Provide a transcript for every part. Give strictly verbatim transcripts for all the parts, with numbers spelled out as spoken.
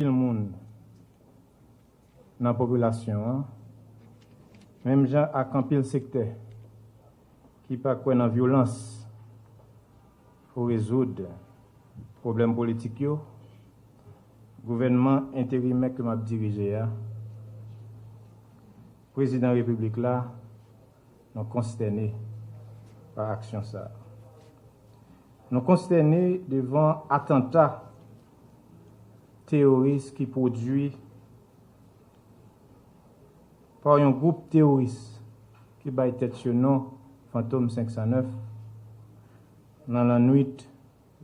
Anpil moun nan popilasyon an, menm jan ak anpil sektè ki pa kwè nan vyolans pou rezoud pwoblèm politik yo, gouvènman enterimè ke m ap dirije a, prezidan repiblik la, nou konstène pa aksyon sa a. Nou konstène devan atanta teworis ki pwodui pa yon gwoup teworis ki bay tèt yo non Fantom senk san nèf nan lannwit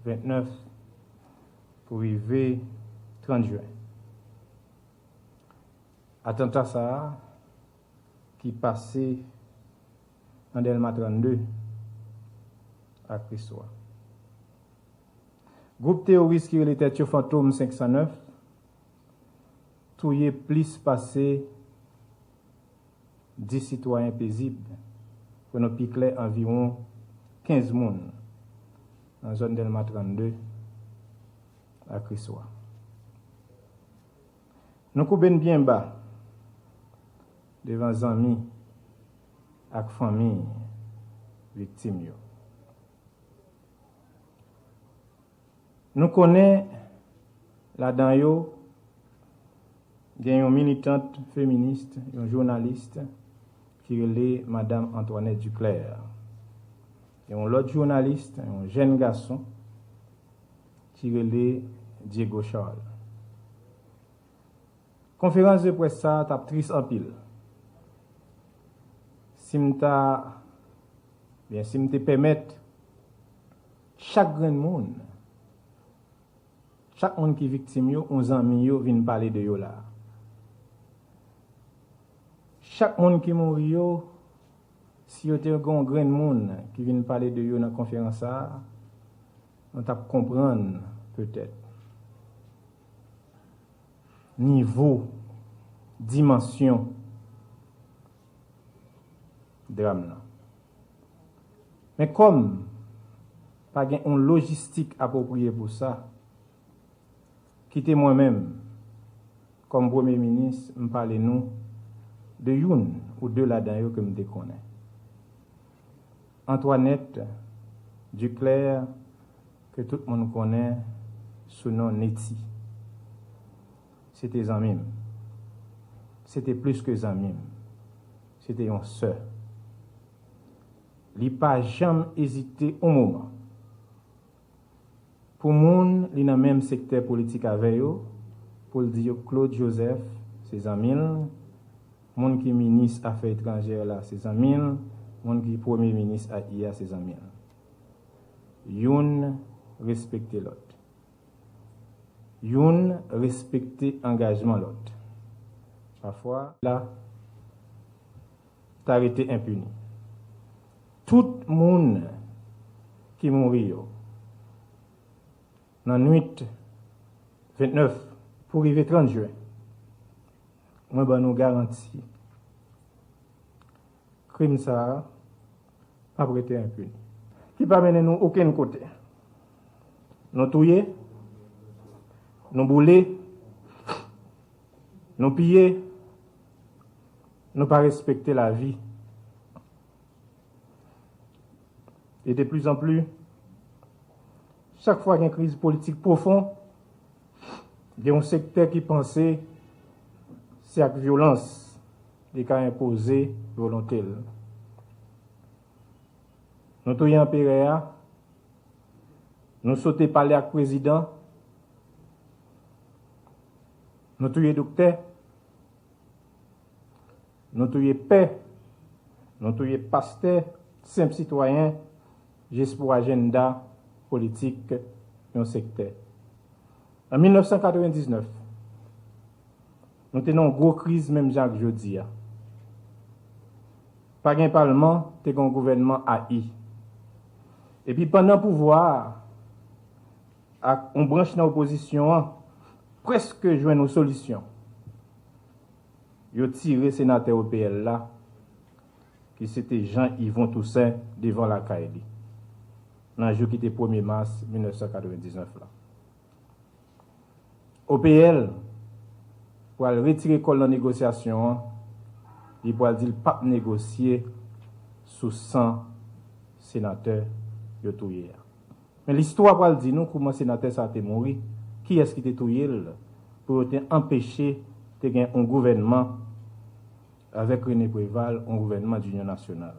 vennèf pou rive trant jen. Atanta sa a ki pase nan Dèlma trannde ak Kriswa. Gwoup teworis ki rele tèt yo Fantom senk san nèf touye plis pase dis sitwayen pezib, pou nou pi klè, anviwon kenz moun nan zòn Dèlma trannde ak Kriswa. Nou koube n byen ba devan zanmi ak fanmi viktim yo. Nou konnen ladan yo gen yon militant feminis, yon jounalis ki rele Madanm Antoinette Duclair. Gen yon lòt jounalis, yon jèn gason ki rele Diego Charles. Konferans de près sa a t ap tris anpil. Si m ta, byen, si m te pèmèt chak grenn moun, chak moun ki viktim yo, yon zanmi yo vin pale de yo la. Chak moun ki mouri yo, si yo te gen yon grenn moun ki vin pale de yo nan konferans sa a, nou t ap konprann petèt nivo, dimansyon dram nan. Men kòm pa gen yon lojistik apwopriye pou sa, kite mwen menm, kòm premye minis, m pale nou de youn ou de ladan yo ke m te konnen. Antoinette Duclair, ke tout moun konnen sou non Neti. Se te zanmi m. Se te plis ke zanmi m. Se te yon sè. Li pa janm ezite yon moman. Pou moun li nan menm sektè politik avè yo, pou l di yo Claude Joseph se zanmi l, moun ki minis afè etranjè la se zanmi l, moun ki premye minis a I A se zanmi l. Youn respekte lòt. Youn respekte angajman lòt. Pafwa, la, ta rete enpini. Tout moun ki mouri yo, nan nwit vennèf pou rive trant jen, mwen ban nou garanti, krim sa a p ap rete enpini. Ki pa mennen nou okenn kote. Nou touye, nou boule, nou piye, nou pa respekte lavi. E de pli zan pli, chak fwa gen kriz politik pwofon, gen yon sektè ki panse se ak vyolans li ka enpoze volonte l. Nou touye anperè a, nou sote pale ak prezidan, nou touye doktè, nou touye pè, nou touye pastè, senp sitwayen, jis pou ajannda politik yon sektè. An mil nèf san katrevendiznèf, nou te nan yon gwo kriz menm jan ak jodi a. Pa gen palman, te gen yon gouvènman ayi. Epi pandan pouvwa a ak yon branch nan opozisyon an prèske jwenn yon solisyon, yo tire senatè O P L la, ki se te Jean Yvon Toussaint, devan lakay li, nan jou ki te premye mas mil nèf san katrevendiznèf la. O P L pral retire kò l nan negosyasyon an, li pral di l p ap negosye sou san senatè yo touye a. Men listwa pral di nou kouman senatè sa a te mouri, kiyès ki te touye l pou yo te anpeche te gen yon gouvènman avèk René Préval, yon gouvènman dinyon nasyonal.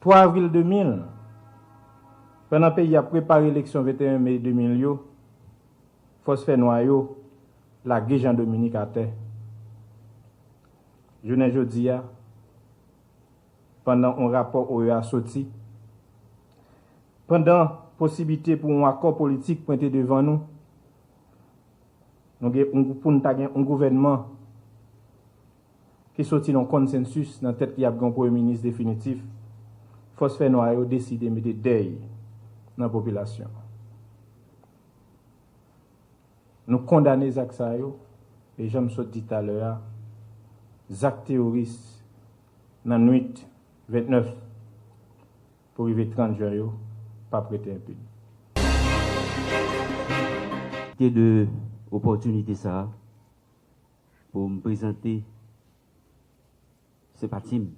Twa avril de mil, pandan peyi a ap prepare eleksyon venteyen me de mil yo, fòs fènwa yo lage Jean Dominique atè. Jounen jodi a, pandan yon rapò O E A soti, pandan posiblite pou yon akò politik pwente devan nou, nou gen yon, pou n ta gen yon gouvènman ki soti nan yon konsensis nan tèt li ap gen yon premye minis definitif, fòs fènwa yo deside mete dèy nan popilasyon. Nou kondane zak sa yo, e jan m sot di talè a, zak teworis nan nwit vennèf pou rive trant jen yo p ap rete enpini. Pwofite de opòtinite sa a pou m prezante senpati m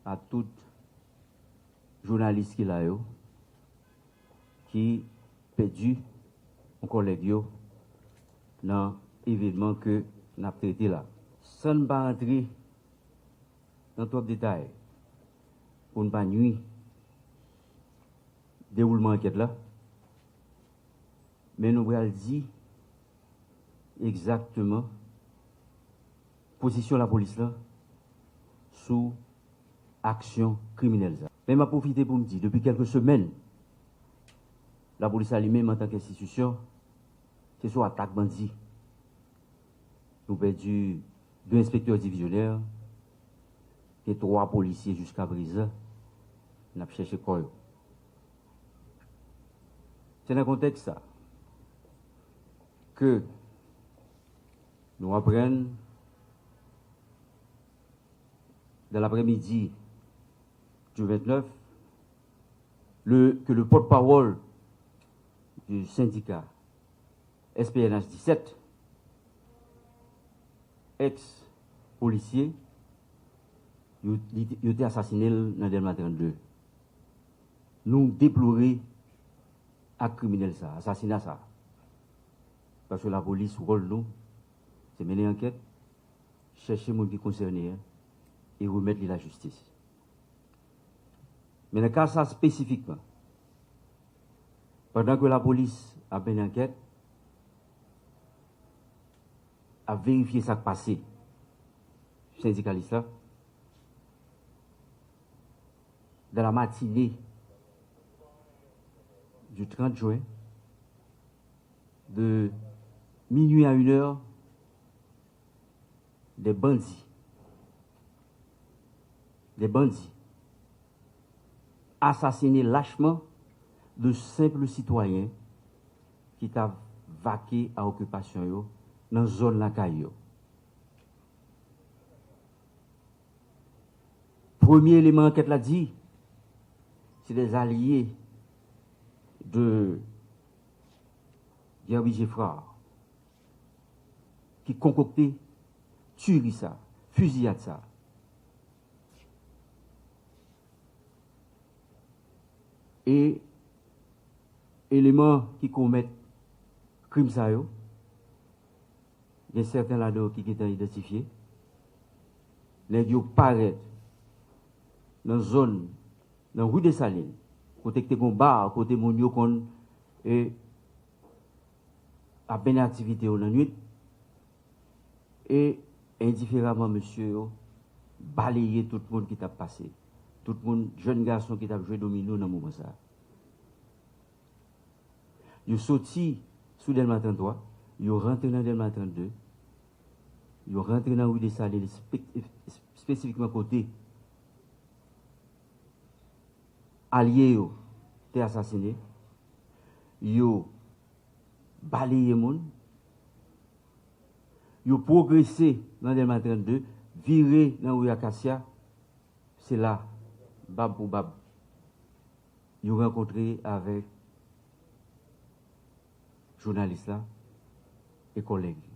a tout jounalis ki la yo, ki pèdi yon kòlèg yo nan evènman ke n ap trete la. San n pa rantre nan twòp detay pou n pa nwi dewoulman ankèt la, men nou pral di egzakteman pozisyon lapolis lan sou aksyon kriminèl sa. Men m ap pwofite pou m di, depi kèlke semèn, lapolis la li menm antanke enstitisyon, se sou atak bandi. Nou pèdi de enspektè divizyonè, gen twa polisye jiska prezan, n ap chèche kò yo. Se nan kontèks sa ke nou aprann, dans l'après-midi du vingt-neuf, le, que le porte-parole du syndicat S P N H dix-sept, ex polisye, yo, li te- yo te asasinen l nan Dèlma trannde. Nou deplore ak kriminèl sa, asasina sa. Paske lapolis, wòl nou, se mennen ankèt, chèche moun ki konsène an e remèt li lajistis. Men nan ka sa espesifikman, pandan ke lapolis ap mennen ankèt, ap verifye sa k pase sendikalis la, dans la matinée du trente juin, de minuit à une heure, des bandits, des bandits assassinaient lâchement de simples citoyens ki t ap vake a okipasyon yo nan zòn lakay yo. Premye eleman ankèt la di, se des alliés de Guerby Geffrard ki konkokte tiri sa, fiziyad sa. E eleman ki komèt krim sa yo, gen sèten ladan yo ki gentan idantifye. Nèg yo parèt nan zòn, nan ri Desalin, kote k te gon bar, kote moun yo konn, e, ap mennen aktivite yo nan nwit. E endiferaman, mesye yo baleye tout moun ki t ap pase. Tout moun, jèn gason ki t ap jwe domino nan moman sa a. Yo soti sou Dèlma tranntwa, yo rantre nan Dèlma trannde, yo rantre nan ri Desalin, espe- espesifikman kote alye yo te asasinen, yo baleye moun, yo pwogrese nan Dèlma trannde, vire nan ri Akasya, se la, bab pou bab, yo rankontre avèk jounalis la e kòlèg li.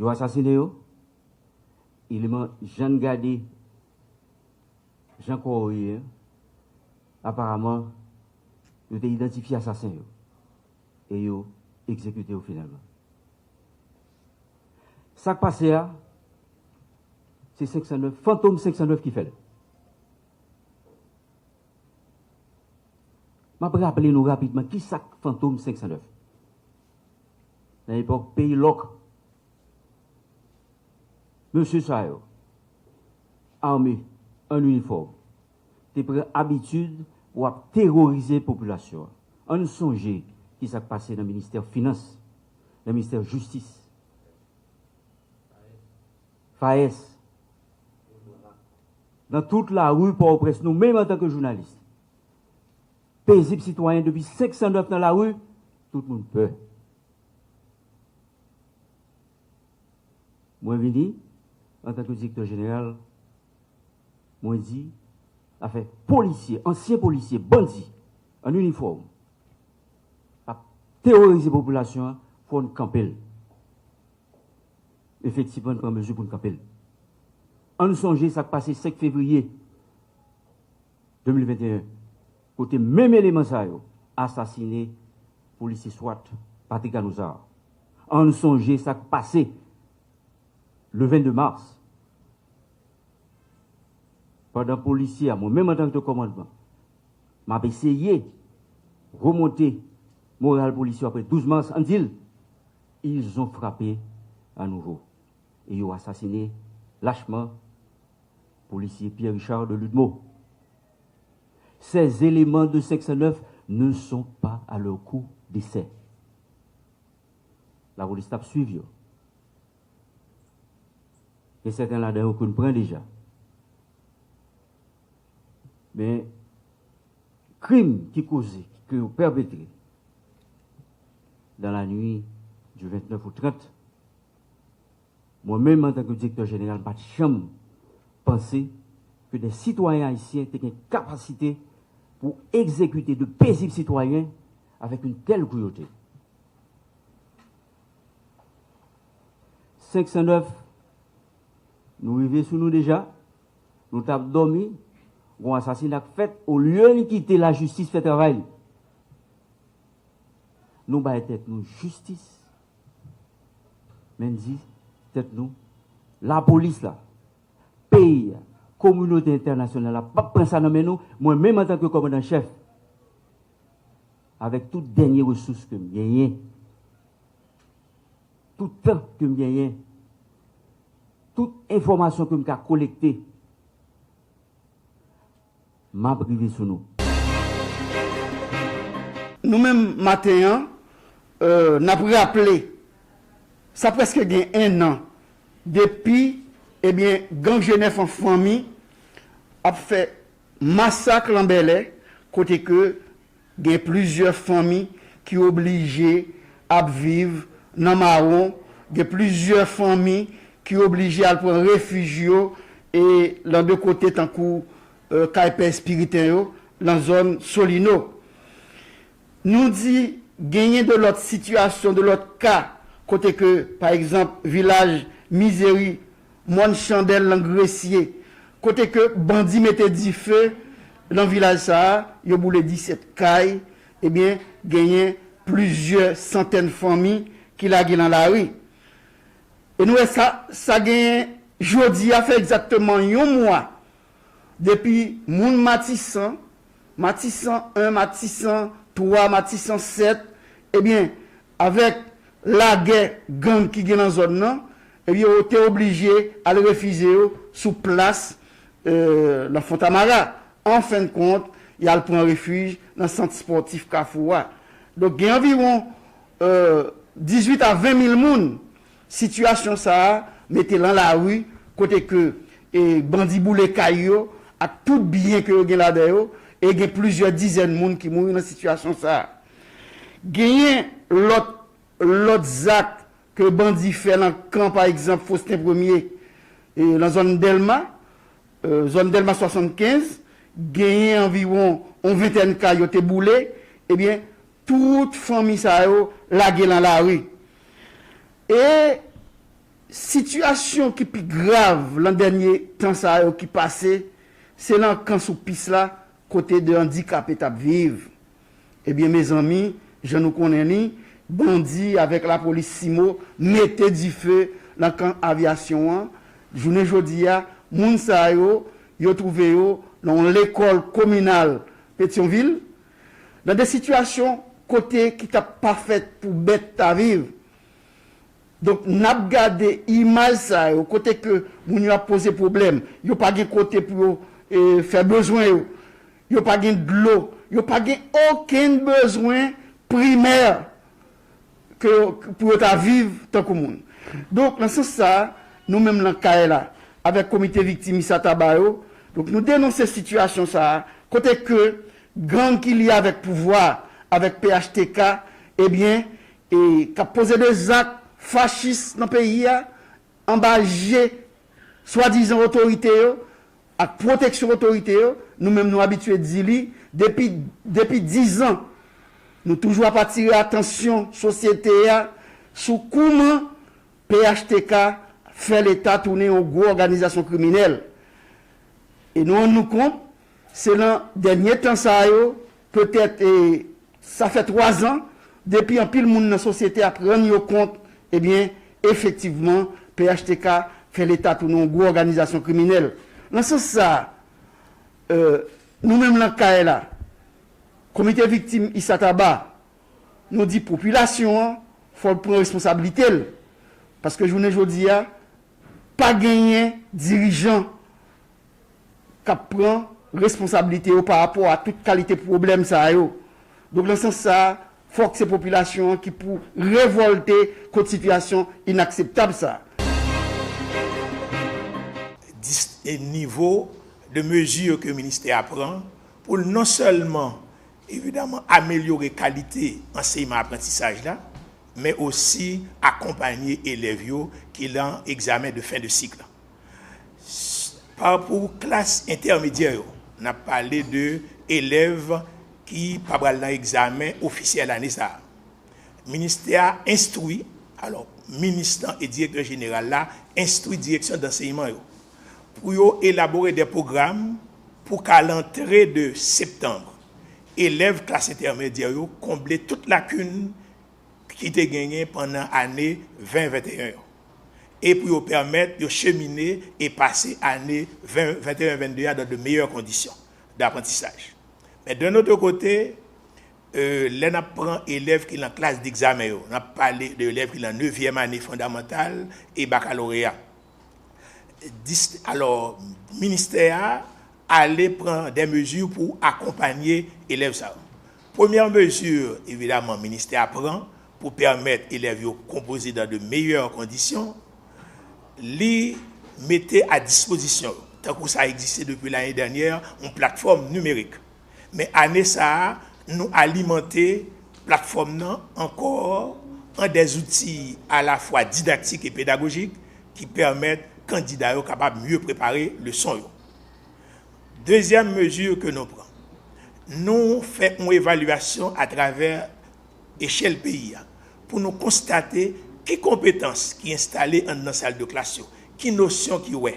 Yo asasinen yo, eleman jan n gade jan kò yo ye, aparaman, yo te idantifye asasen yo e yo egzekite yo finalman. Sa k pase a, se senk san nèf, fantom senk san nèf ki fè l. M ap raple nou rapidman ki sa k fantom senk san nèf. Nan epòk peyi lòk, mesye sa yo, ame, an inifòm, te pran abitid pou ap teworize popilasyon an. Ann sonje ki sa k pase nan ministè finans, nan ministè jistis, FAES, nan tout lari Pòtoprens, nou menm antanke jounalis, pezib sitwayen depi senk san nèf nan lari, tout moun pè. Mwen vini, antanke direktè jeneral, mwen di, afè polisye, ansyen polisye, bandi, an inifòm, ap teworize popilasyon an, fò n kanpe l. Efektivman, n pran mezi pou n kanpe l. Ann sonje sa k pase senk fevriye de mil venteyen, kote menm eleman sa yo asasinen polisye swat Patrick Anoussard. Ann sonje sa k pase le vennde mas, pandan polisye a, mwen menm antanke kòmandman, m ap eseye remonte moral polisye apre douz mas, ann di l, ils ont frappé à nouveau. E yo asasinen lachman polisye Pierre Richard de Ludmot. Ces éléments de senk san nèf ne sont pas à leur coup d'essai. Lapolis t ap swiv yo. Gen sèten ladan yo ke n pran deja. Men, krim ki koze, ke yo pèpetre dans la nuit du vingt-neuf au trente, mwen menm, antanke direktè jeneral, m pa t janm panse ke de sitwayen ayisyen te gen kapasite pou egzekite de pezib sitwayen avèk yon tèl kruyote. Senk san nèf, nou rive sou nou deja, nou t ap dòmi, gon asasina k fèt, olye n kite lajistis fè travay li. Nou bay tèt nou jistis, men n di tèt nou, lapolis la, peyi a, kominote entènasyonal la p ap pran sa nan men nou, mwen menm antanke kòmandan chèf, avèk tout dènye resous ke m genyen, tout tan ke m genyen, tout enfòmasyon ke m ka kolekte, m ap rive sou nou. Nou menm maten an, euh, n ap raple, sa prèske gen ennan depi, ebyen, gang G nèf an fanmi ap fè masak lan Bèlè, kote ke gen plizyè fanmi ki oblije ap viv nan mawon, gen plizyè fanmi ki oblije al pran refij yo, e lan de kote tankou, euh, kay pè espiriten yo, lan zòn Solino. Nou di genyen de lòt sitiyasyon, de lòt ka, kote ke, pa egzanp, vilaj Mizeri, mòn Chandèl lan Gresye, kote ke bandi mete dife lan vilaj sa a, yo boule disèt kay, ebyen, genyen plizyè santèn fanmi ki lage lan lari. E nou wè sa, sa genyen jodi a fè egzakteman yon mwa depi moun Matisan, Matisan en, Matisan twa, Matisan sèt, ebyen, avèk lagè gang ki gen nan zòn nan, ebyen, yo te oblije al refize yo sou plas, euh, nan Fontamara. An fen de kont, y al pran refij nan sant espòtif Kafou a. Donk, gen anviwon, euh, dizuit a ven mil moun, sitiyasyon sa a mete lan lari, kote ke, e, bandi boule kay yo ak tout byen ke yo gen ladan yo, e gen plizyè dizèn moun ki mouri nan sitiyasyon sa a. Genyen lòt, lòt zak ke bandi fè lan kan, pa egzanp, Faustin Premier, e, lan zòn Dèlma, euh, zòn Dèlma swasannkenz, genyen anviwon yon ventèn kay yo te boule, ebyen, tout fanmi sa yo lage lan lari. E Sitiyasyon ki pi grav lan dènye tan sa yo ki pase, se lan kan sou pis la, kote de andikape t ap viv. Ebyen, mezanmi, jan nou konnen li, bandi avèk lapolis CIMO mete dife lan kan avyasyon an. Jounen jodi a, moun sa yo, yo twouve yo lan yon lekòl kominal Petyonvil, lan de sitiyasyon kote ki t ap pa fèt pou bèt ta viv. Donk, n ap gade imaj sa yo, kote ke moun yo ap poze pwoblèm, yo pa gen kote pou yo e, fè bezwen yo, yo pa gen dlo, yo pa gen okenn bezwen primè ke, pou yo ta viv tankou moun. Donk, nan sans sa a, nou menm lan kay la, avèk komite viktim Isataba yo, donk, nou denonse sitiyasyon sa a, kote ke gang ki lye avèk pouvwa, avèk P H T K, ebyen, e k ap poze de zak fachis nan peyi a, anba je swadizan otorite yo, ak pwoteksyon otorite yo, nou menm nou abitye di li, depi, depi diz an, nou toujou ap atire atansyon sosyete a sou kouman P H T K fè Leta tounen yon gwo òganizasyon kriminèl. E nou rann nou kont, se lan dènye tan sa yo, petèt, e, sa fè twa zan, depi anpil moun nan sosyete ap rann yo kont, ebyen, efektivman, P H T K fè Leta tounen yon gwo òganizasyon kriminèl. Lan sans sa a, e, nou menm lan kay la, komite viktim Isataba, nou di popilasyon an, fò l pran responsablite l. Paske jounen jodi a, pa genyen dirijan k ap pran responsablite yo pa rapò a tout kalite pwoblèm sa yo. Donk, lan sans sa a, fòk se popilasyon an ki pou revòlte kont sitiyasyon inakseptab sa a. Dis-, e nivo de mezi ke ministè a pran pou l non sèlman, evidaman, amelyore kalite ansèyman aprantisaj la, men osi akonpanye elèv yo ki lan egzamen de fen de sik la. S-, pa pou klas entèmedyè yo, n ap pale de elèv ki pa pral nan egzamen ofisyèl ane sa a. Ministè a enstwi, alò, minis lan e direktè jeneral la enstwi direksyon danseyman yo pou yo elabore de pwogram pou ka lantre de septanm, elèv klas entèmedyè yo konble tout lakin ki te genyen pandan ane ven venteyen an, e pou yo pèmèt yo chemine e pase ane ven venteyen vennde a dans de meilleures conditions d'apprentissage. Men d'un autre côté, e, lè n ap pran elèv ki lan klas degzamen yo, n ap pale de elèv ki lan nevyèm ane fondamantal e bakaloreya. Dis-, alò, ministè a ale pran de mezi pou akonpanye elèv sa yo. Premyè mezi, evidaman, ministè a pran pou pèmèt elèv yo konpoze dans de meilleures conditions, li mete a dispozisyon, tankou sa egziste depi lane dènyè, yon platfòm nimerik. Men ane sa a, nou alimante platfòm nan ankò an de zouti alafwa didaktik e pedagojik ki pèmèt kandida yo kapab mye prepare leson yo. Dezyèm mezi ke nou pran, nou fè yon evalyasyon atravè echèl peyi a pou nou konstate ki konpetans ki enstale anndan sal de klas yo, ki nosyon ki wè.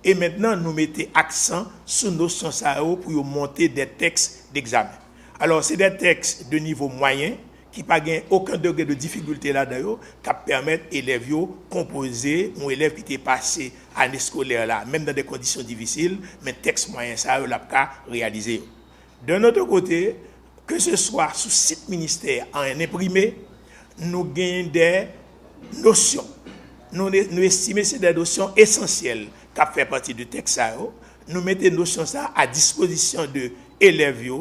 E mentnan, nou mete aksan sou nosyon sa yo pou yo monte de tèks degzamen. Alò, se de tèks de nivo mwayen, ki pa gen okenn degre de difikilte ladan yo, k ap pèmèt elèv yo konpoze yon elèv ki te pase ane eskolè la, menm nan de kondisyon difisil, men tèks mwayen sa yo, l ap ka reyalize yo. D'un autre côté, ke se swa sou sit ministè a an enprime, nou genyen de nosyon. Nou, nou estime se de nosyon esansyèl k ap fè pati de tèks sa yo. Nou mete nosyon sa a dispozisyon de elèv yo,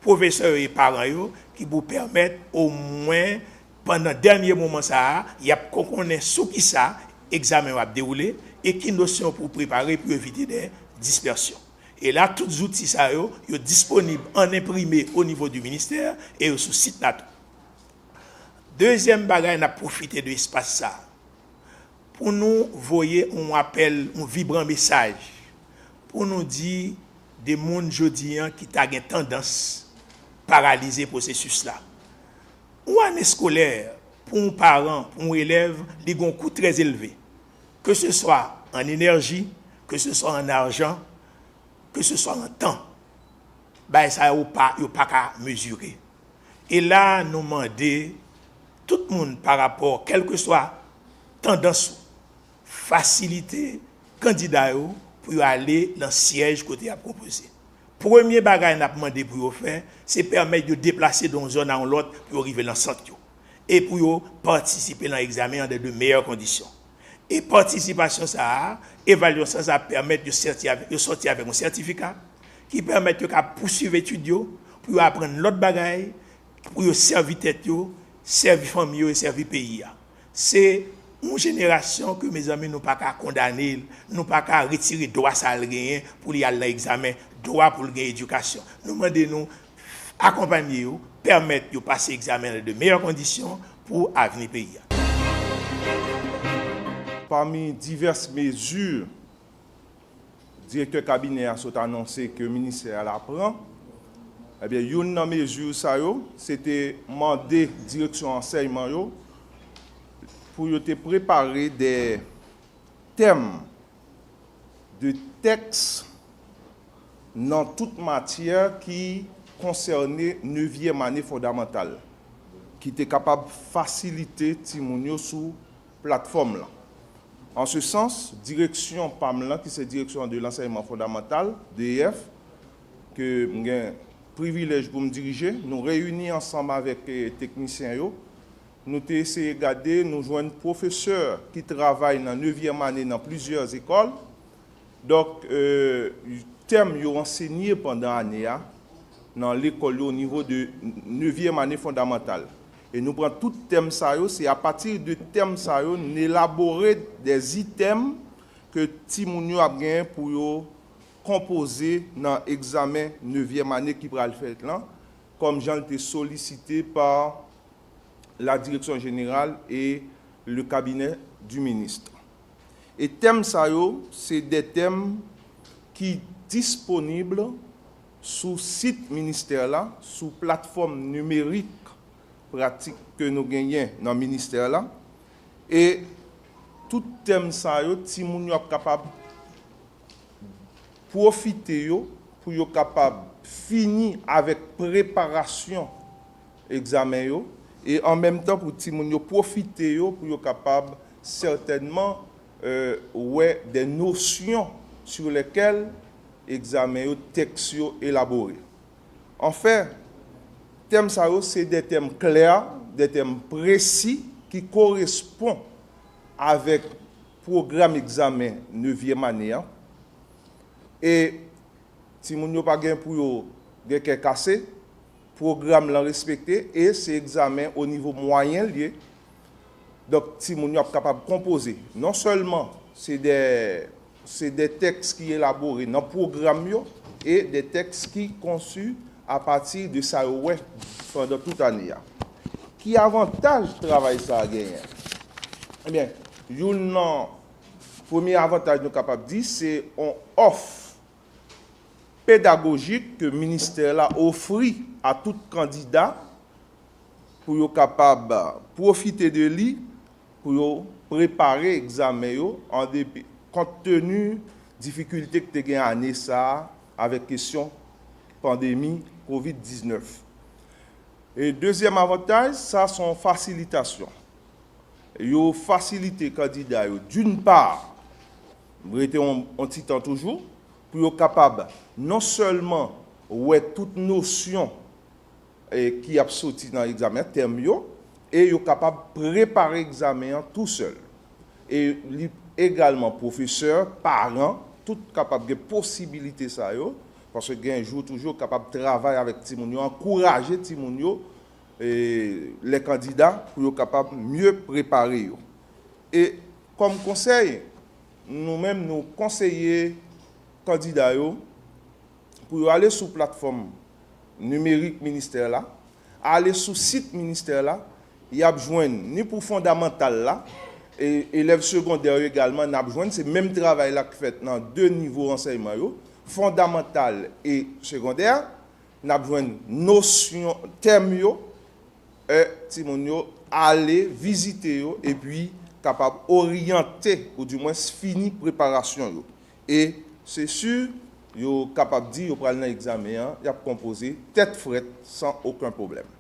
pwofesè yo e paran yo, ki pou pèmèt omwen pandan dènye moman sa a, y ap konnen sou kisa egzamen yo ap dewoule e ki nosyon pou prepare pou evite de dispèsyon. E la, tout zouti sa yo, yo disponib an enprime o nivo di ministè e yo sou sit la tou. Dezyèm bagay, n ap pwofite de espas sa a pou nou voye yon apèl, yon vibran mesaj, pou nou di de moun jodi a ki ta gen tandans paralize pwosesis la. Yon ane eskolè, pou yon paran, pou yon elèv, li gen yon kou trè elve. Ke se swa an enèji, ke se swa an ajan, ke se swa an tan. Bagay sa yo pa, yo pa ka mezire. E la, nou mande tout moun pa rapò, kèlkeswa tandans ou, fasilite kandida yo pou yo ale nan syèj kote y ap konpoze. Premye bagay n ap mande pou yo fè, se pèmèt yo deplase de yon zòn a yon lòt pou yo rive nan sant yo. E pou yo patisipe nan egzamen an dans de meilleures conditions. E patisipasyon sa a, evalyasyon sa a pèmèt yo sèti avè-, yo sòti avèk yon sètifika ki pèmèt yo ka pousuiv etid yo, pou yo aprann lòt bagay, pou yo sèvi tèt yo, sèvi fanmi yo e sèvi peyi a. Se yon jenerasyon ke, mezanmi, nou pa ka kondane l, nou pa ka retire dwa sa l genyen pou li al nan egzamen, dwa pou l gen edikasyon. Nou mande nou akonpanye yo, pèmèt yo pase egzamen an dans de meilleures conditions pou avni peyi a. Pami divès mezi direktè kabinè a sot anonse ke ministè a la pran, ebyen, youn nan mezi sa yo, se te mande direksyon ansèyman yo pou yo te prepare de tèm, de tèks nan tout matyè ki konsène nevyèm ane fondamantal, ki te kapab fasilite timoun yo sou platfòm lan. An se sans, direksyon pa m lan, ki se Direction de l'Enseignement Fondamental, D E F, ke m gen privilèj pou m dirije, nou reyini ansanm avèk, eh, teknisyen yo. Nou te eseye gade, nou jwenn pwofesè ki travay nan nevyèm ane nan plizyè lekòl. Donk, eh, tèm yo ansenye pandan ane a nan lekòl yo o nivo de nevyèm ane fondamantal. E nou pran tout tèm sa yo, se apati de tèm sa yo n elabore de itèm ke timoun yo ap genyen pou yo konpoze nan egzamen nevyèm ane ki pral fèt lan, kòm jan l te solisite pa la Direction Générale et le Cabinet du Ministre. E tèm sa yo, se de tèm ki disponib sou sit ministè la, sou platfòm nimerik pratik ke nou genyen nan ministè la. E tout tèm sa yo, timoun yo ap kapab pwofite yo pou yo kapab fini avèk preparasyon egzamen yo, e an menm tan pou timoun yo pwofite yo pou yo kapab sètènman, euh, wè de nosyon sur lesquelles egzamen yo, tèks yo elabore. Anfen, tèm sa yo se de tèm klè, de tèm presi ki korespon avèk pwogram egzamen nevyèm ane an. E timoun yo pa gen pou yo gen kè kase, pwogram lan respekte e se egzamen o nivo mwayen l ye. Donk, timoun yo ap kapab konpoze. Non sèlman se de, se de tèks ki elabore nan pwogram yo e de tèks ki konsi apati de sa yo wè pandan tout ane a. Ki avantaj travay sa a genyen? Ebyen, youn nan premye avantaj nou kapab di, se on òf pedagojik ke ministè la ofri a tout kandida pou yo kapab pwofite de li, pou yo prepare egzamen yo, an depi, kont teni difikilte ki te gen ane sa a avèk kesyon pandemi kovid diznèf. E dezyèm avantaj, sa se yon fasilitasyon. Yo fasilite kandida yo, d'une part, rete yon, yon ti tan toujou, pou yo kapab non sèlman wè tout nosyon, e, ki ap soti nan egzamen, tèm yo, e yo kapab prepare egzamen an tou sèl. E li egalman pwofesè, paran, tout kapab gen posibilite sa yo, paske gen jou toujou yo kapab travay avèk timoun yo, ankouraje timoun yo, e, les candidats, pou yo kapab mye prepare yo. E kòm konsèy, nou menm nou konseye kandida yo pou yo ale sou platfòm nimerik ministè la, ale sou sit ministè la, y ap jwenn ni pou fondamantal la, e elèv segondè yo egalman, n ap jwenn se menm travay la k fèt nan de nivo ansèyman yo, fondamantal e segondè, n ap jwenn nosyon, tèm yo, e timoun yo ale vizite yo, epi kapab oryante oudimwens fini preparasyon yo. E se si yo kapab di yo pral nan egzamen an, y ap konpoze tèt frèt san okenn pwoblèm.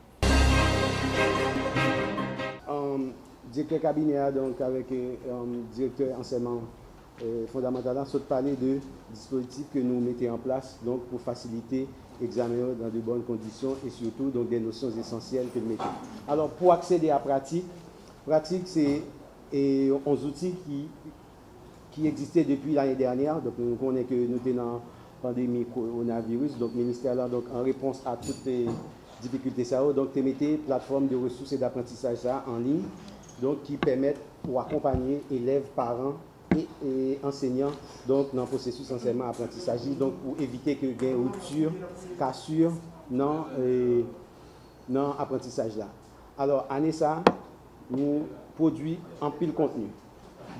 Direktè kabinè a, donk, avèk direktè ansèyman fondamantal la, sot pale de dispozitif ke nou mete an plas, donk, pou fasilite egzamen yo dans de bonnes conditions et surtout, donc, des notions essentielles ke l mete. Alò, pou aksede a pratik, pratik se yon zouti ki ki egziste depi lane dènyè. Donk, nou konnen ke nou te nan pandemi kowonaviris. Donk, ministè la, donk, an repons a tout difikilte sa yo, donk, te mete platfòm de resous e daprantisaj sa a an liy, donk, ki pèmèt pou akonpanye elèv, paran e, e ansèyan, donk, nan pwosesis ansèyman aprantisaj li, donk, pou evite ke gen ripti, kasir nan, e, nan aprantisaj la. Alò, ane sa a, nou pwodui anpil kontni.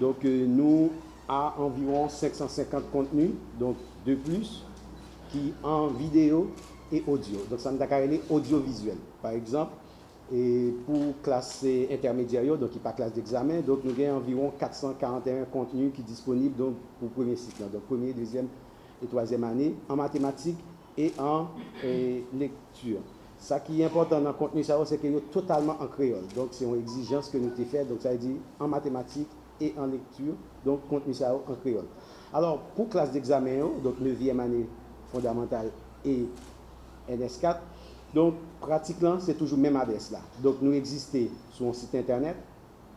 Donk, nou a anviwon senk san senkant kontni, donk, de plis, ki an videyo e odyo. Donk, sa n ta ka rele odyovizyèl. Pa egzanp, e pou klas entèmedyè yo, donk, ki pa klas degzamen, donk, nou gen anviwon kat san karanteyen kontni ki disponib, donk, pou premye sik lan. Donk, premye, dezyèm e twazyèm ane, an matematik e an lekti. Sa ki enpòtan nan kontni sa yo, se ke yo totalman an kreyòl. Donk, se yon egzijans ke nou te fè. Donk, sa vle di, an matematik e an lekti, donk, kontni sa yo an kreyòl. Alò, pou klas degzamen yo, donk, nevyèm ane fondamantal e N S kat, donk, pratik lan, se toujou menm adrès la. Donk, nou egziste sou yon sit entènèt,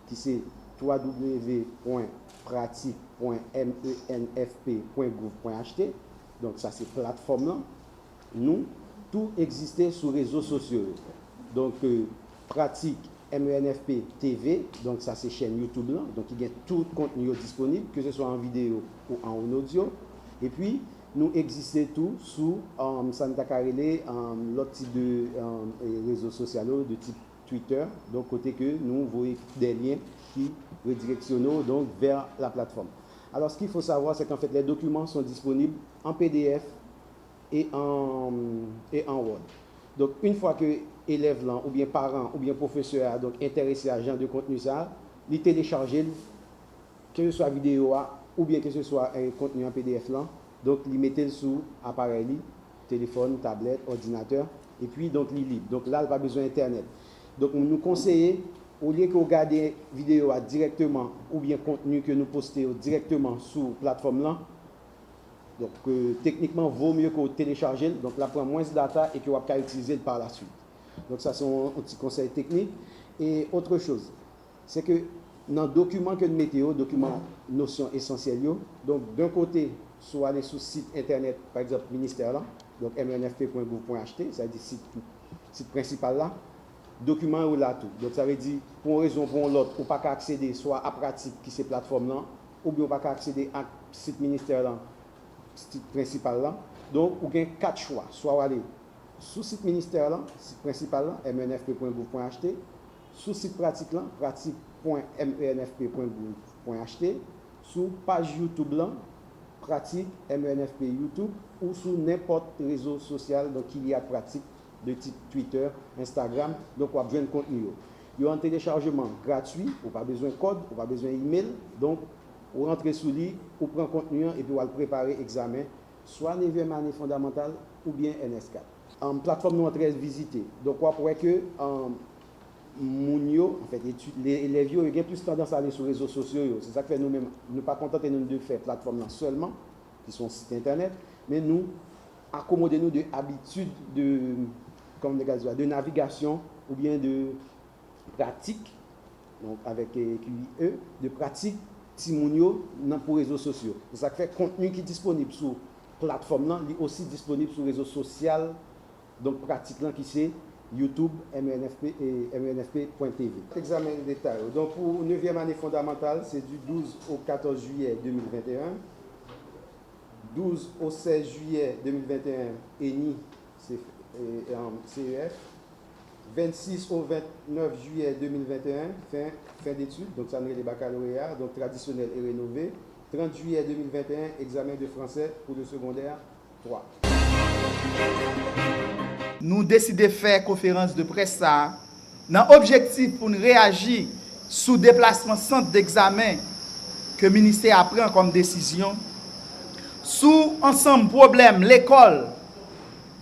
ki se twa w w w pwen pratik pwen m e n f p pwen gouv pwen h t. Donk, sa se platfòm lan. Nou tou egziste sou rezo sosyo yo. Donk, Pratik M E N F P T V, donk, sa se chèn YouTube lan, donk, ki gen tout kontni yo disponib, ke se swa an videyo ou an odyo. Epi, nou egziste tou sou, sa n ta ka rele, lòt tip de rezo sosyal yo, de tip Twitter, donk kote ke nou voye de lyen ki redireksyone w, donk, vers la plateforme. Alors, ce qu'il faut savoir, c'est qu'en fait, les documents sont disponibles en P D F et en, et en Word. Donk, yon fwa ke elèv lan, oubyen paran, oubyen pwofesè a, donk, enterese a jan de kontni sa, li telechaje l, keseswa videyo a, oubyen keseswa kontni an P D F lan, donk, li mete l sou aparèy li, telefòn, tablèt, òdinatè, epi, donk, li lib. Donk, la, l pa bezwen entènèt. Donk, nou konseye, olye ke w gade videyo a dirèkteman, oubyen kontni ke nou poste yo dirèkteman sou platfòm lan, donk, teknikman, vo mye ke w telechaje l, donk, l ap pran mwens data e ke w ap ka itilize l pa la swit. Donk, sa se yon, yon ti konsèy teknik. E otre choz, se ke nan dokiman ke n mete yo, dokiman nosyon esansyèl yo, donk, d'un kote, si w ale sou sit entènèt, pa egzanp, ministè lan, donk, M E N F P pwen gouv pwen H T, sa vle di sit, sit prensipal la, dokiman yo la tou. Donk, sa vle di, pou yon rezon ou pou yon lòt, ou pa ka aksede swa a Pratik, ki se platfòm lan, oubyen ou pa ka aksede ak sit ministè lan, sit prensipal lan. Donk, ou gen kat chwa. Swa w ale sou sit ministè lan, sit prensipal lan, M E N F P pwen gouv pwen H T, sou sit Pratik lan, pratik pwen M E N F P pwen gouv pwen H T, sou paj YouTube lan, Pratik M E N F P YouTube, ou sou nenpòt rezo sosyal, donk, ki lye ak Pratik, de tip Twitter, Instagram, donk, w ap jwenn kontni yo. Yo an telechajman gratui, ou pa bezwen kòd, ou pa bezwen imèl, donk, ou rantre sou li, ou pran kontni an, epi w al prepare egzamen, swa nevyèm ane fondamantal, oubyen N S kat. Platfòm nou an trè vizite. Donk, w ap wè ke moun yo, anfèt, etid, elèv yo, yo gen plis tandans ale sou rezo sosyo yo. Se sa k fè nou menm, nou pa kontante nou de fè platfòm lan sèlman, ki se yon sit entènèt, men nou akomode nou de abitid de, kòman m te ka di sa, de navigasyon oubyen de pratik, donk avèk, e, Q I E, de pratik timoun yo nan, pou rezo sosyo. Se sa k fè kontni ki disponib sou platfòm lan, li osi disponib sou rezo sosyal, donk, Pratik lan ki se YouTube, M E N F P, e, M E N F P pwen T V. Egzamen deta yo. Donk, pou nevyèm ane fondamantal, se di douz o katòz jiyè de mil venteyen, douz o sèz jiyè de mil venteyen, ENI, se, e, e, C E F, vennsis o vennèf jiyè de mil venteyen, fen, fen detid, donk sa n rele bakaloreya, donk tradisyonèl e renove, trant jiyè de mil venteyen, egzamen de fransè pou le segondè twa. Nou deside fè konferans de près sa a nan objektif pou n reyaji sou deplasman sant degzamen ke ministè a pran kòm desizyon, sou ansanm pwoblèm lekòl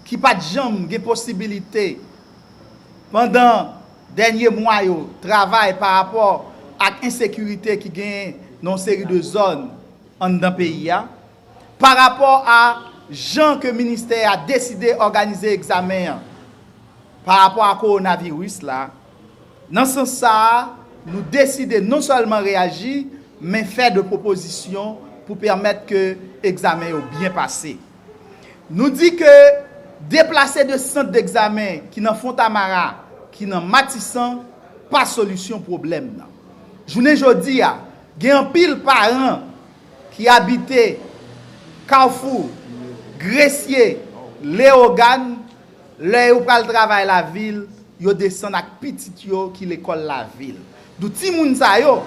ki pa t janm gen posibilite pandan dènye mwa yo travay pa rapò ak ensekirite ki genyen nan yon seri de zòn anndan peyi a, pa rapò a jan ke ministè a deside òganize egzamen an pa rapò a kowonaviris la, nan sans sa a, nou deside non sèlman reyaji, men fè de pwopozisyon pou pèmèt ke egzamen yo byen pase. Nou di ke deplase de sant degzamen ki nan Fontamara, ki nan Matisan, pa solisyon pwoblèm nan. Jounen jodi a, gen anpil paran ki abite Kafou, Gresye, Leyogàn, lè yo pral travay lavil, yo desann ak pitit yo ki lekòl lavil. Donk timoun sa yo,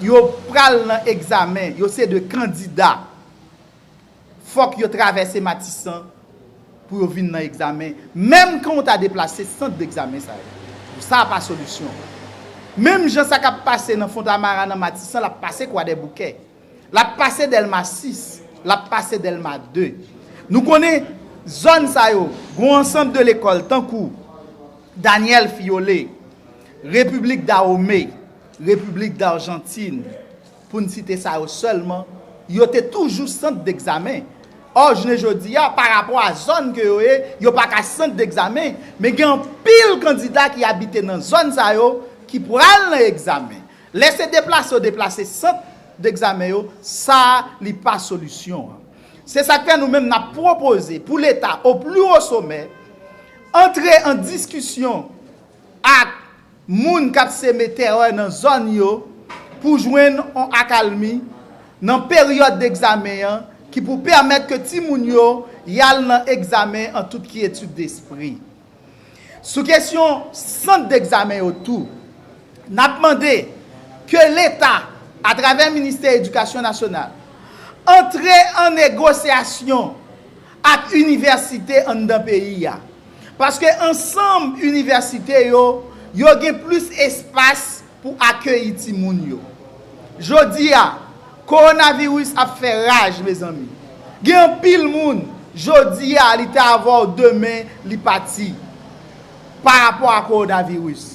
yo pral nan egzamen, yo se de kandida. Fòk yo travèse Matisan pou yo vin nan egzamen, menm kan w ta deplase sant degzamen sa yo. Sa pa solisyon. Menm jan sa k ap pase nan Fontamara, nan Matisan, l ap pase Kwadèboukè. L ap pase Dèlma sis, l ap pase Dèlma de. Nou konnen zòn sa yo, gen yon ansanm de lekòl tankou Daniel Fiole, Repiblik Dahomey, Repiblik Dajantin, pou n site sa yo sèlman, yo te toujou sant degzamen. Ò, jounen jodi a, pa rapò a zòn ke yo ye, yo pa ka sant degzamen, men gen anpil kandida ki abite nan zòn sa yo ki pral nan egzamen. Lè se deplase yo deplase sant degzamen yo, sa li pa solisyon an. Se sa k fè nou menm n ap pwopoze pou Leta, au plus haut sommet, antre an diskisyon ak moun k ap seme tèrè nan zòn yo pou jwenn yon akalmi nan peryòd degzamen an ki pou pèmèt ke timoun yo y al nan egzamen an tout kyetid despri. Sou kesyon sant degzamen yo tou, n ap mande ke Leta, atravè Ministè Edikasyon Nasyonal, antre an negosyasyon ak inivèsite anndan peyi a. Paske ansanm inivèsite yo, yo gen plis espas pou akeyi timoun yo. Jodi a, kowonaviris ap fè raj, mezanmi. Gen anpil moun, jodi a, li te avè w, demen, li pati. Pa rapò a kowonaviris.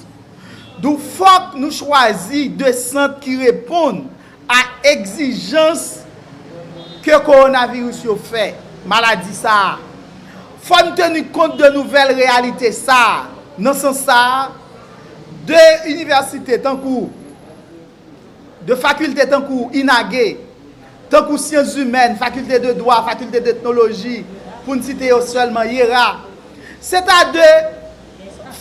Donk, fòk nou chwazi de sant ki reponn a egzijans ke kowonaviris yo fè, maladi sa a. Fò n teni kont de nouvèl reyalite sa a. Nan sans sa a, de inivèsite tankou, de fakilte tankou INAGE, tankou Syans Imèn, Fakilte de Dwa, Fakilte de Etnoloji, pou n site yo sèlman, yera, se ta de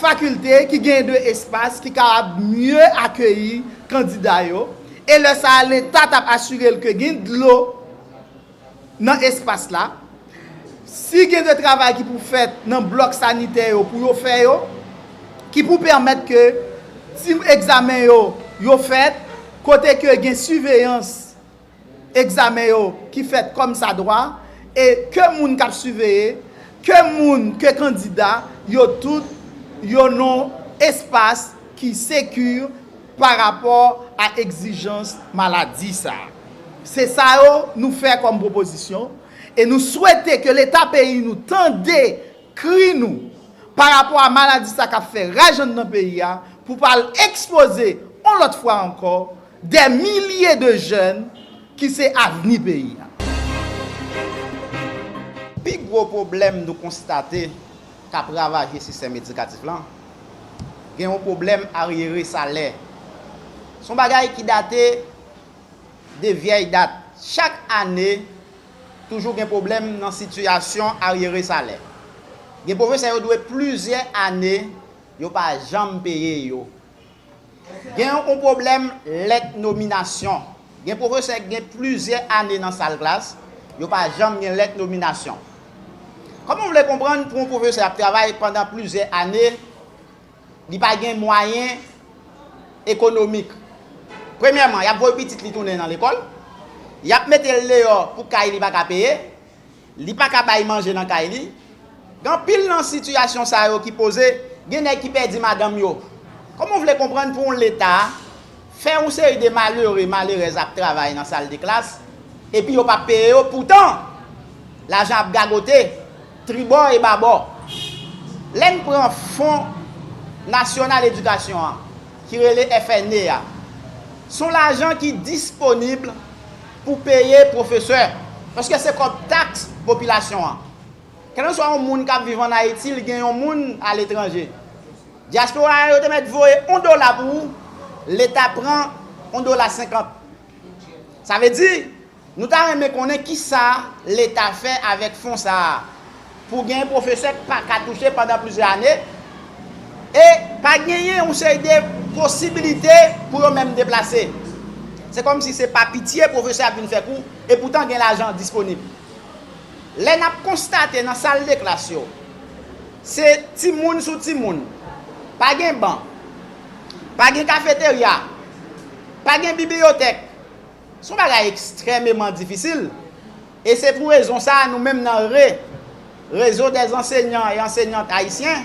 fakilte ki gen de espas ki kapab mye akeyi kandida yo, e lè sa a, Leta t ap asire l ke gen dlo nan espas la. Si gen de travay ki pou fèt nan blòk sanitè yo pou yo fè yo, ki pou pèmèt ke ti egzamen yo, yo fèt, kote ke gen siveyans egzamen yo ki fèt kòmsadwa, e ke moun k ap siveye, ke moun, ke kandida, yo tout, yo nan espas ki seki pa rapò a egzijans maladi sa a. Se sa yo nou fè kòm pwopozisyon, e nou swete ke Leta peyi nou tande kri nou pa rapò a maladi sa k ap fè raj anndan peyi a, pou pa al ekspoze yon lòt fwa ankò dè milye de jèn ki se avni peyi a. Pi gwo pwoblèm nou konstate k ap ravaje sistèm edikatif lan, gen yon pwoblèm aryere salè. Se yon bagay ki date de vyèy dat. Chak ane, toujou gen pwoblèm nan sitiyasyon aryere salè. Gen pwofesè yo dwe plizyè ane, yo pa janm peye yo. Gen yon pwoblèm lèt nominasyon. Gen pwofesè ki gen plizyè ane nan sal klas, yo pa janm gen lèt nominasyon. Kòman w vle konprann pou yon pwofesè ap travay pandan plizyè ane, li pa gen mwayen ekonomik? Premyèman, y ap voye pitit li tounen nan lekòl, y ap mete l deyò pou kay li pa ka peye, li pa ka bay manje nan kay li. Gen anpil nan sitiyasyon sa yo ki poze, gen nèg ki pèdi madanm yo. Kòman w vle konprann pou yon Leta fè yon seri de malere, malerèz ap travay nan sal de klas, epi yo p ap peye yo, poutan, lajan ap gagote, tribò e babò. Lè n pran Fon Nasyonal Edikasyon an, ki rele F N E a, se yon lajan ki disponib pou peye pwofesè, paske se kòb taks popilasyon an. Kèlkanswa yon moun k ap viv ann Ayiti, li gen yon moun aletranje. Dyaspora a, yo te mèt voye yon dola pou ou, Leta pran yon dola senkant. Sa vle di, nou ta renmen konnen kisa Leta fè avèk fon sa a, pou gen pwofesè k pa ka touche pandan plizyè ane, e pa genyen yon seri de posibilite pou yo menm deplase. Se kòmsi se pa pitye pwofesè ap vin fè kou, e poutan gen lajan disponib. Lè n ap konstate nan sal de klas yo, se timoun sou timoun, pa gen ban, pa gen kafeterya, pa gen bibliyotèk. Se yon bagay ekstrèmeman difisil. E se pou rezon sa a, nou menm nan re, Réseau des enseignants et enseignantes haïtiens,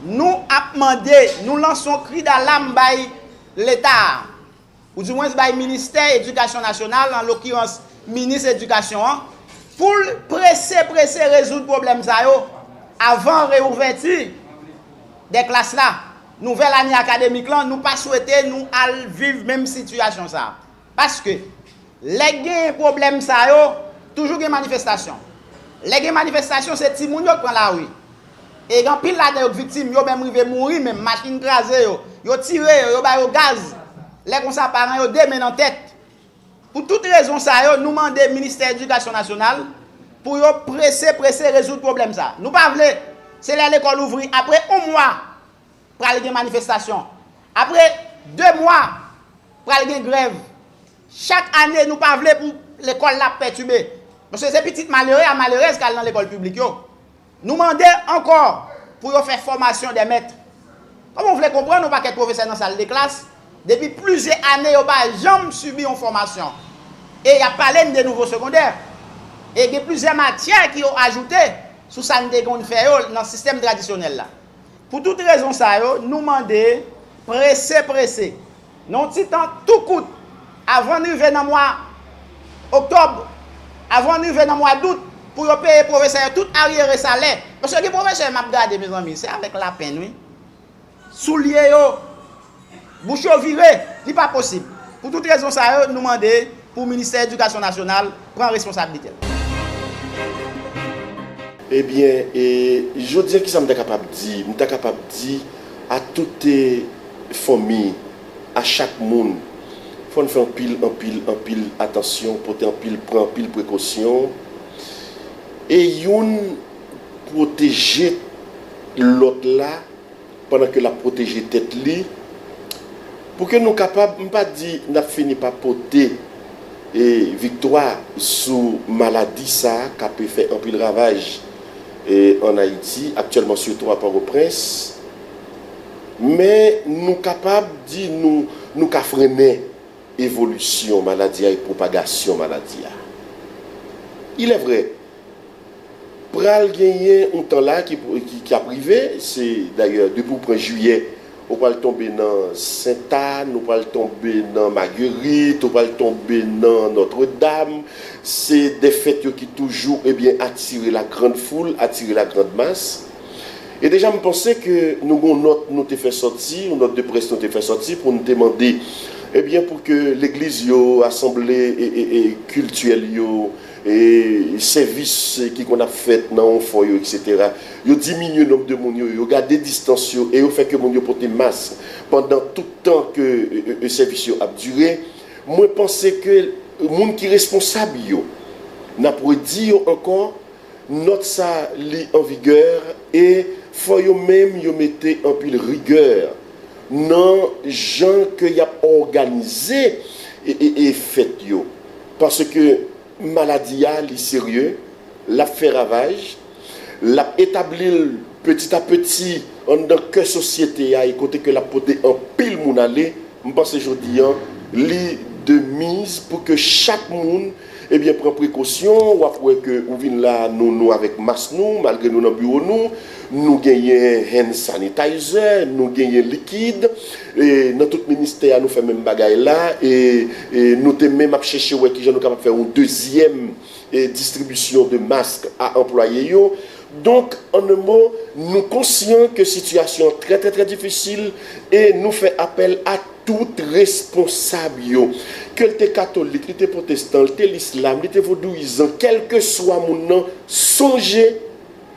nou ap mande, nou lanse yon kri dalam bay Leta a, oudimwens bay Ministè Edikasyon Nasyonal, an lokirans Minis Edikasyon an, pou l prese, prese rezoud pwoblèm sa yo avan reouvèti dè klas la. Nouvèl ane akademik lan, nou pa swete nou al viv menm sitiyasyon sa a. Paske, lè gen pwoblèm sa yo, toujou gen manifestasyon. Lè gen manifestasyon, se timoun yo k pran lari. E gen anpil ladan yo k viktim, yo menm rive mouri menm, machin kraze yo, yo tire yo, yo ba yo gaz. Lè konsa, paran yo de men nan tèt. Pou tout rezon sa yo, nou mande Ministè Edikasyon Nasyonal pou yo prese, prese rezoud pwoblèm sa. Nou pa vle, se lè lekòl ouvri, apre yon mwa, pral gen manifestasyon. Apre de mwa, pral gen grèv. Chak ane, nou pa vle pou lekòl la pètibe. Paske se pitit malere a, malerèz k al nan lekòl piblik yo. Nou mande ankò pou yo fè fòmasyon dè mèt. Kòman w vle konprann yon pakèt pwofesè nan sal de klas, depi plizyè ane yo pa janm sibi yon fòmasyon? E y ap pale n de nouvo segondè. E gen plizyè matyè ki yo ajoute sou sa n te konn fè yo nan sistèm tradisyonèl la. Pou tout rezon sa yo, nou mande prese, prese, nan yon ti tan tou kout, avan n rive nan mwa oktòb, avan n rive nan mwa dout, pou yo peye pwofesè yo tout aryere salè. Paske gen pwofesè m ap gade, mezanmi, se avèk lapenn, wi. Soulye yo, bouch yo vire, li pa posib. Pou tout rezon sa yo, nou mande pou Ministè Edikasyon Nasyonal pran responsablite l. Ebyen, e, jodi a, kisa m ta kapab di? M ta kapab di a tout, e, fanmi, a chak moun, fò n fè anpil, anpil, anpil atansyon, pote anpil, pran anpil prekosyon. E youn pwoteje lòt la, pandan ke l ap pwoteje tèt li, pou ke nou kapab, m pa di n ap fini pa pote, e, viktwa sou maladi sa a k ap fè anpil ravaj, e, ann Ayiti, aktyèlman sitou a Pòtoprens, men nou kapab di nou, nou ka frennen evolisyon maladi a e pwopagasyon maladi a. Il est vrai, pral genyen yon tan la ki, ki, ki ap rive, se dayè depi w pran jiyè, ou pral tonbe nan Sentàn, ou pral tonbe nan Magerit, ou pral tonbe nan Nòtredam. Se de fèt yo ki toujou, ebyen, atire la grande foule, atire la grande masse. E deja, m panse ke nou gen yon nòt nou te fè sòti, yon nòt de près nou te fè sòti pou nou te mande, ebyen, pou ke legliz yo, asanble, e, e, e, kiltirèl yo, e sèvis ki konn ap fèt nan yon fò yo, etsetera, yo diminye nonb de moun yo, yo gade distans yo, e yo fè ke moun yo pote mas pandan tout tan ke, e, e, e, sèvis yo ap dire, mwen panse ke moun ki responsab yo, n ap redi yo ankò, nòt sa li an vigè e fò yo menm yo mete anpil rigè nan jan ke y ap òganize e, e, e fèt yo. Paske maladi a, li serye, l ap fè ravaj, l ap etabli l peti a peti anndan kè sosyete a e kote ke l ap pote anpil moun ale, m panse jodi a, li de miz pou ke chak moun, ebyen, pran prekosyon. W ap wè ke ou vin la, nou, nou avèk mas nou, malgre nou nan biwo nou, nou genyen hand sanitizer, nou genyen likid. E nan tout ministè a, nou fè menm bagay la. E, e nou te menm ap chèche wè kijan nou kapab fè yon dezyèm e distribisyon de mask a anplwaye yo. Donk, an en mo, nou konsyan ke sitiyasyon an trè, trè, trè difisil e nou fè apèl a tout responsab yo. Ke l te katolik, li te pwotestan, li te lislam, li te vodouyizan, kèlkeswa moun nan, sonje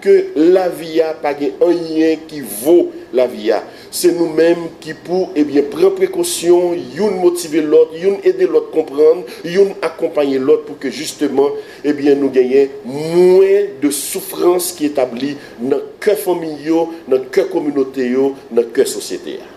ke lavi a pa gen anyen ki vo lavi a. Se nou menm ki pou, ebyen, pran prekosyon, youn motive lòt, youn ede lòt konprann, youn akonpaye lòt pou ke jisteman, ebyen, nou genyen mwen de soufrans ki etabli nan kè fanmi yo, nan kè kominote yo, nan kè sosyete a.